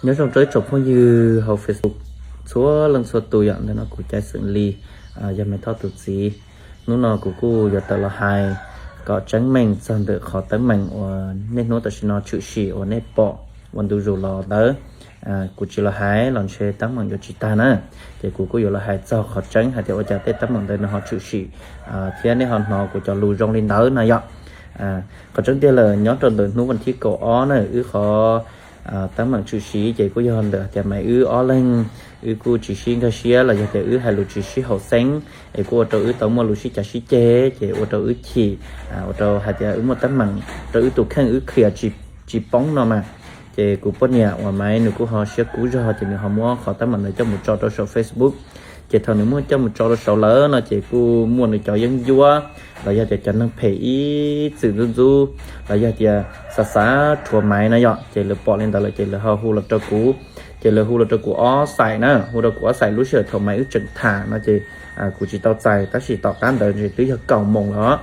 Nyob zoo rau ib tsoom phooj ywg hauv Facebook txhua leej txhua tus yom, ntawm no kuv Caiv xeem Lis, yog Me Thoj tus txiv. Hnub no kuv kuj yuav tawm los hais kom tseeb meej txog ntawm qhov teeb meem uas niaj hnub tam sim no tshwm sim uas nej pom ua ntu zus los ntawd. Kuv tsis los hais los ntshe teeb meem yuav tsis tag na, ces kuv kuj yuav los hais txog qhov tseeb hais tias ua cas tej teeb meem ntawd nws ho tshwm sim thiab nej ho hnov kuv cov lus zoo li ntawd no yom. Qhov tseeb tiag lawm nyob rau ntawm hnub vas thib kaum ob na, wb qhov teeb meem tshwm sim ces kuj yog ntawm tias Maiv wb ob leeg, wb kuj tsis sib nkag siab los yog tias wb hais lus tsis sib haum xeeb, es kuj ua rau wb tau muaj lus sib cav sib ceg, ces ua rau wb chim, ua rau hais tias wb muaj teeb meem rau wb tus kheej wb qhia tsis poob no mas. Ces kuv poj niam uas Maiv nws kuj ho siab kub zog, ces nws ho muab qhov teeb meem ntawd coj mus tso rau saum Facebook. Ces thaum nws muab coj mus tso rau saud lawm no ces kuj muaj nws cov yeeb ncuab los yog tias cov neeg phem ib txwm ntxub ntxub los yog tias xav xav rhuav Maiv no yom, ces lawv pom li ntawd lawm ces lawv ho hu los rau kuv. Ces lawv hu los rau kuv ob xaim na, hu rau kuv ob xaim lub sij hawm thaum Maiv wb tseem tham no ces kuv tsis tau txais, tab sis tom qab ntawd ntshe twb yog kaum moos lawm.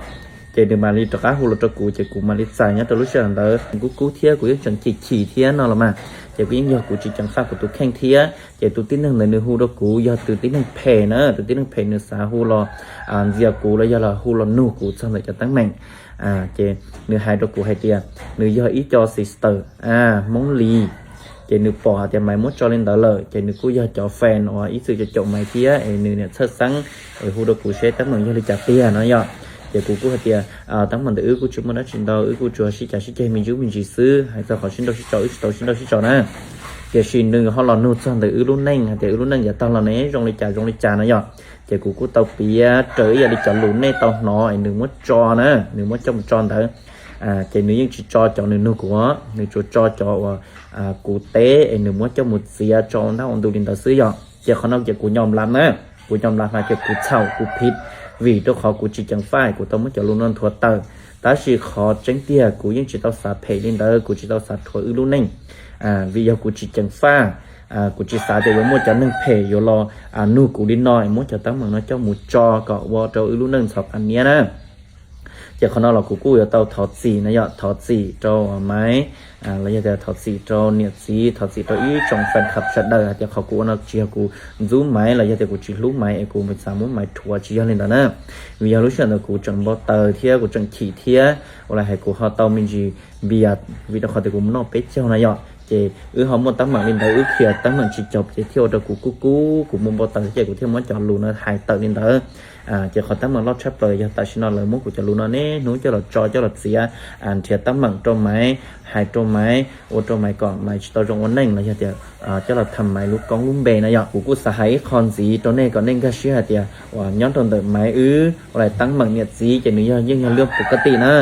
Ces nws mam li rov qab hu los rau kuv ces kuv mam li txais nyob rau lub sij hawm ntawd. Kuv kub kub thiab kuv yeej tseem chim chim thiab no los mas, ces kuv yeej yog kuv tsis ceev faj kuv tus kheej thiab. Ces tus tib neeg ntawd nws hu rau kuv yog tus tib neeg phem na, tus tib neeg phem nws xav hu los ntxias kuv los yog los hu los nug kuv txog ntawm cov teeb meem. Ces nws hais rau kuv hais tias nws yog ib co sister Hmoob Lis, ces nws pom hais tias Maiv muab tso li ntawd lawm ces nws kuj yog cov fan uas ib txwm caum caum Maiv thiab es nws niam txhawj xeeb es hu rau kuv seb teeb meem yog li cas tiag no yom. Ces kuv kuj hais tias teeb meem ntawm wb kuj tsis muaj dab tsi ntau, wb kuj tsuas sib cav sib ceg me ntsis me ntsis xwb, hais txog qhov sib nrauj sib tso wb tsis tau sib nrauj sib tso na. Tiam sis nws ho los nug txog ntawm wb lub neej hais tias wb lub neej yav tag los ne zoo li cas zoo li cas no yom. Ces kuv kuj tau piav raws ib yam li cov lus nej tau hnov es nws muab tso na, nws muab coj mus tso ntawd. Ces nws yeej tsis tso cov nws nug kuv, nws tsuas tso cov uas kuv teb es nws muab coj mus txiav tso ua ntab ua ntu li ntawd xwb yom. Ces qhov no ces kuv nyom lav na, kuv nyom lav hais tias kuv txhaum kuv phiv, vim rau qhov kuv tsis ceev faj kuv tau muab cov lus no nthuav tawm. Tab sis qhov tseeb tiag kuv yeej tsis tau xav phem li ntawd, kuv tsis tau xav rhuav wb lub neej. Vim yog kuv tsis ceev faj, kuv tsis xav tias yuav muaj cov neeg phem yuav los nug kuv li no es muab cov teeb meem no coj mus tso kom ua rau wb lub neej ntxhov qas niab na. Ces qhov no los kuv kuj yuav tau thov txim na yom, thov txim rau Maiv, los yog tias thov txim rau niam txiv, thov txim rau ib tsoom fan club sawv daws hais tias qhov kuv ua no tsis yog kuv ntxub Maiv los yog tias kuv tsis hlub Maiv es kuv xav muab Maiv rhuav, tsis yog li ntawd na. Vim yog lub sij hawm ntawd kuv tseem npau taws thiab kuv tseem chim thiab ua li hais kuv ho tau me ntsis npias vim rau qhov tias kuv mus noj peb caug na yom. Ces wb ho muaj teeb meem li ntawd, wb qhia teeb meem tsis cog ces thiaj ua rau kuv kub kub, kuv mus npau taws ces kuv thiaj muab cov lus no hais tawm li ntawd. Ces qhov teeb meem loj tshaj plaws yog tam sim no lawv muab kuv cov lus no niaj hnub coj los tso coj los txiav, nrhiav teeb meem rau Maiv, hais rau Maiv, ua rau Maiv kom Maiv tsis tau zoo ua neej los yog tias coj los tham Maiv lub koob lub npe na yom. Kuv kuj xav hais ib qho ntxiv rau nej kom nej nkag siab hais tias uas nyob rau ntawm Maiv wb ua li teeb meem niam txiv ces nws yog yeej yog lub pus kab tim na,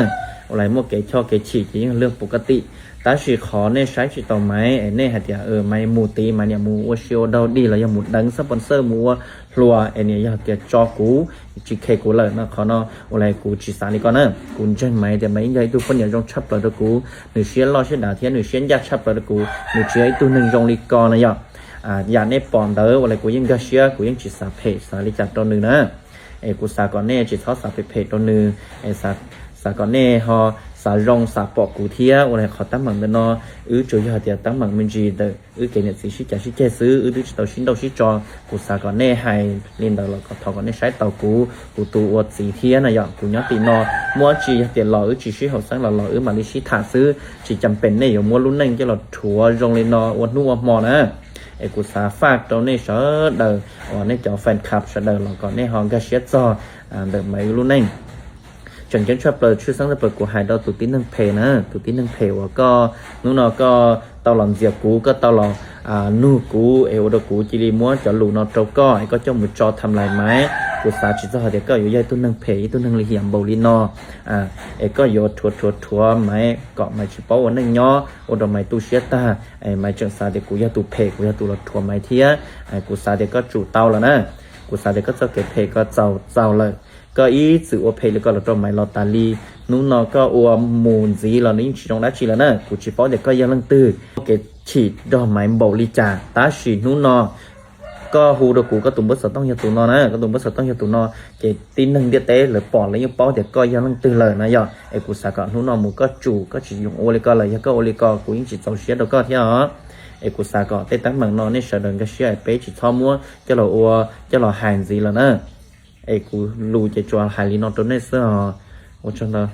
ua li muaj kev choj kev chim ces yeej yog lub pus kab tim. Tab sis qhov nej saib tsis taus Maiv es nej hais tias Maiv mus tid Maiv niam mus ua si ua dog dig los yog mus deev xab pos xawj mus ua hluas es niam yog tias tso kuv, tsis khe kuv lawm no, qhov no ua li kuv tsis xav li ko na. Kuv ntseeg Maiv tias Maiv yog ib tug poj niam zoo tshaj plaws rau kuv, nws siab loj siab dav thiab nws siab ncaj tshaj plaws rau kuv, nws tsis yog ib tug neeg zoo li ko na yom. Yam nej pom ntawd ua li kuv yeej nkag siab, kuv yeej tsis xav phem xav li cas rau nws na. Es kuv xav kom nej tsis txhob xav phem phem rau nws, xav kom nej ho xav zoo xav pom kuv thiab. Ua li qhov teeb meem ntawm no wb tsuas yog tias teeb meem me ntsis ntawm wb kev niam txiv sib cav sib ceg xwb, wb twb tsis tau sib nrauj sib tso. Kuv xav kom nej hais li ntawd los kom thov kom nej saib taus kuv, kuv tus ua txiv thiab na yom. Kuv nyob tim no muaj dab tsi yog tias los wb tsis sib haum xeeb los los wb mam li sib tham xwb, tsis cam pem nej yuav muab lub neej coj los rhuav zoo li no ua hnub ua hmo na. Es kuv xav faj rau nej sawv daws uas nej cov fan club sawv daws los kom nej ho nkag siab txog ntawm Maiv wb lub neej. Tseem ceeb tshaj plaws tshwj xeeb tshaj plaws kuv hais rau tus tib neeg phem na, tus tib neeg phem uas koj hnub no koj tau los ntxias kuv, koj tau los nug kuv es ua rau kuv cia li muab cov lus no rau koj es koj coj mus tso tham lais Maiv. Kuv xav tsis txog hais tias koj yuav yog ib tug neeg phem ib tug neeg li hiam npaum li no, es koj yuav rhuav rhuav rhuav Maiv kom Maiv tsis paub ua neej nyob ua rau Maiv tu siab tag, es Maiv tseem xav tias kuv yog tus phem, kuv yog tus los rhuav Maiv thiab. Kuv xav tias koj tsum tau lawm na, kuv xav tias koj txoj kev phem koj txaus txaus lawm. Koj ib txwm ua phem li ko los rau Maiv los tas li, hnub no koj ua mus ntxiv los nws yeej tsis zoo dab tsi lawm na. Kuv tsis paub tias koj yog leej twg, kev chim nrog Maiv npaum li cas, tab sis hnub no koj hu rau kuv, koj tus npawb xov tooj yog tus no na, koj tus npawb xov tooj yog tus no, ces tib neeg ntiaj teb lawv pom lawv yeej paub tias koj yog leej twg lawm na yom. Es kuv xav kom hnub no mus koj tsum, koj tsis yoom ua li ko lawm, yog koj ua li ko kuv yeej tsis txaus siab rau koj thiab os. Es kuv xav kom tej teeb meem no nej sawv daws nkag siab es peb tsis txhob muab coj los ua, coj los hais ntxiv lawm na. Es kuv lus ces tsuas hais li no rau nej xwb os. Ua tsaug ntau.